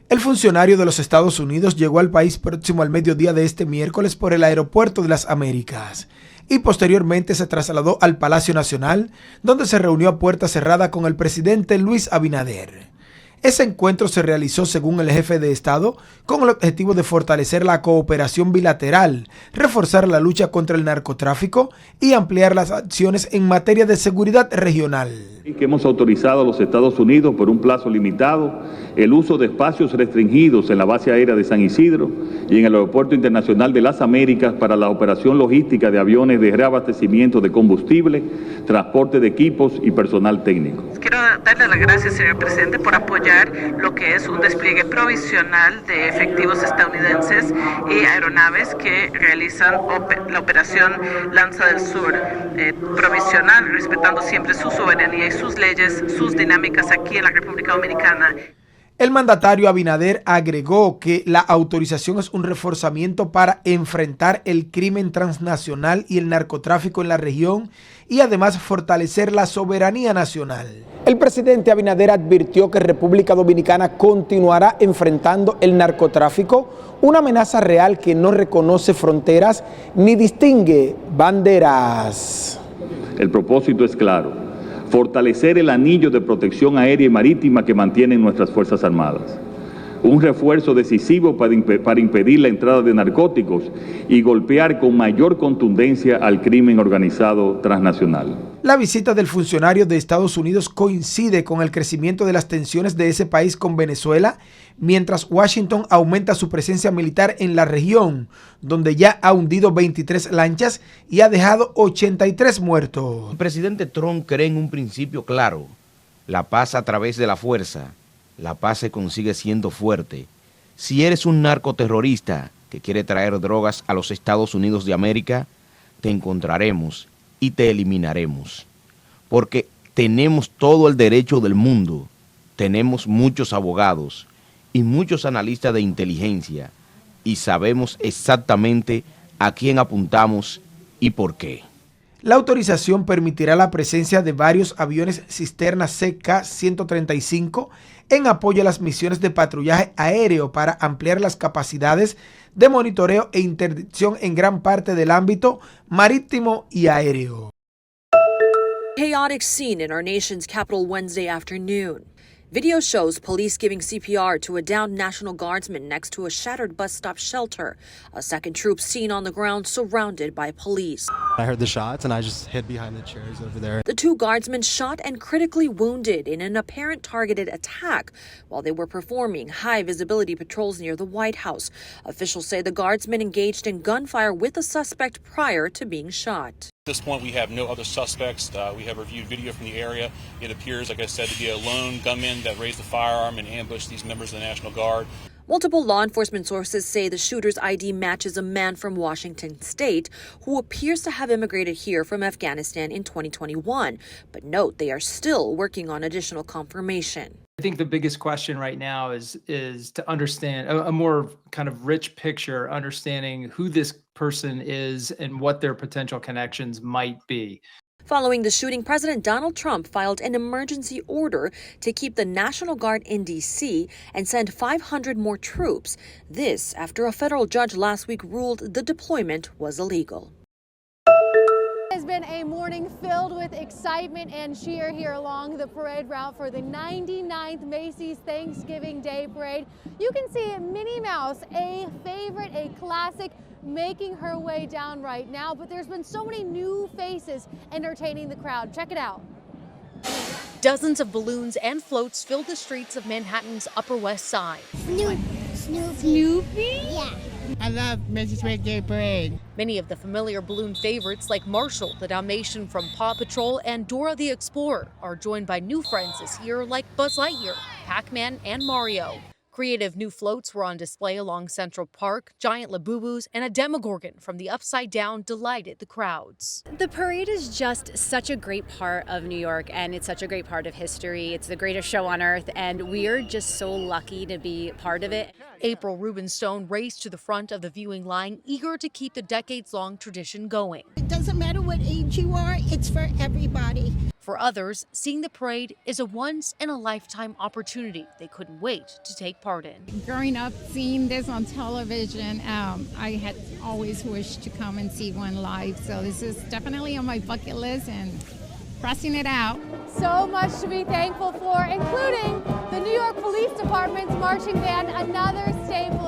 El funcionario de los Estados Unidos llegó al país próximo al mediodía de este miércoles por el Aeropuerto de las Américas y posteriormente se trasladó al Palacio Nacional, donde se reunió a puerta cerrada con el presidente Luis Abinader. Ese encuentro se realizó, según el jefe de Estado, con el objetivo de fortalecer la cooperación bilateral, reforzar la lucha contra el narcotráfico y ampliar las acciones en materia de seguridad regional. Que hemos autorizado a los Estados Unidos por un plazo limitado el uso de espacios restringidos en la base aérea de San Isidro y en el Aeropuerto Internacional de las Américas para la operación logística de aviones de reabastecimiento de combustible, transporte de equipos y personal técnico. Quiero darle las gracias, señor presidente, por apoyar lo que es un despliegue provisional de efectivos estadounidenses y aeronaves que realizan la operación Lanza del Sur provisional, respetando siempre su soberanía y sus leyes, sus dinámicas aquí en la República Dominicana. El mandatario Abinader agregó que la autorización es un reforzamiento para enfrentar el crimen transnacional y el narcotráfico en la región y además fortalecer la soberanía nacional. El presidente Abinader advirtió que República Dominicana continuará enfrentando el narcotráfico, una amenaza real que no reconoce fronteras ni distingue banderas. El propósito es claro: fortalecer el anillo de protección aérea y marítima que mantienen nuestras Fuerzas Armadas. Un refuerzo decisivo para impedir la entrada de narcóticos y golpear con mayor contundencia al crimen organizado transnacional. La visita del funcionario de Estados Unidos coincide con el crecimiento de las tensiones de ese país con Venezuela, mientras Washington aumenta su presencia militar en la región, donde ya ha hundido 23 lanchas y ha dejado 83 muertos. El presidente Trump cree en un principio claro: la paz a través de la fuerza. La paz se consigue siendo fuerte. Si eres un narcoterrorista que quiere traer drogas a los Estados Unidos de América, te encontraremos y te eliminaremos. Porque tenemos todo el derecho del mundo, tenemos muchos abogados y muchos analistas de inteligencia y sabemos exactamente a quién apuntamos y por qué. La autorización permitirá la presencia de varios aviones cisterna CK-135 en apoyo a las misiones de patrullaje aéreo para ampliar las capacidades de monitoreo e interdicción en gran parte del ámbito marítimo y aéreo. Chaotic scene in our nation's capital Wednesday afternoon. Video shows police giving CPR to a downed National Guardsman next to a shattered bus stop shelter. A second troop seen on the ground surrounded by police. I heard the shots and I just hid behind the chairs over there. The two guardsmen shot and critically wounded in an apparent targeted attack while they were performing high visibility patrols near the White House. Officials say the guardsmen engaged in gunfire with a suspect prior to being shot. At this point, we have no other suspects. We have reviewed video from the area. It appears, like I said, to be a lone gunman that raised the firearm and ambushed these members of the National Guard. Multiple law enforcement sources say the shooter's ID matches a man from Washington state who appears to have immigrated here from Afghanistan in 2021. But note they are still working on additional confirmation. I think the biggest question right now is to understand a more kind of rich picture, understanding who this person is and what their potential connections might be. Following the shooting, President Donald Trump filed an emergency order to keep the National Guard in D.C. and send 500 more troops. This after a federal judge last week ruled the deployment was illegal. It has been a morning filled with excitement and cheer here along the parade route for the 99th Macy's Thanksgiving Day Parade. You can see Minnie Mouse, a favorite, a classic, making her way down right now, but there's been so many new faces entertaining the crowd. Check it out. Dozens of balloons and floats filled the streets of Manhattan's Upper West Side. Snoopy. Snoopy. Snoopy? Yeah. I love Macy's Day Parade. Many of the familiar balloon favorites like Marshall, the Dalmatian from Paw Patrol, and Dora the Explorer are joined by new friends this year like Buzz Lightyear, Pac-Man, and Mario. Creative new floats were on display along Central Park. Giant Labubus and a Demogorgon from the Upside Down delighted the crowds. The parade is just such a great part of New York, and it's such a great part of history. It's the greatest show on earth, and we are just so lucky to be part of it. April Rubenstone raced to the front of the viewing line, eager to keep the decades-long tradition going. It doesn't matter what age you are, it's for everybody. For others, seeing the parade is a once-in-a-lifetime opportunity they couldn't wait to take part. pardon. Growing up, seeing this on television, I had always wished to come and see one live. So this is definitely on my bucket list and crossing it out. So much to be thankful for, including the New York Police Department's marching band, another staple.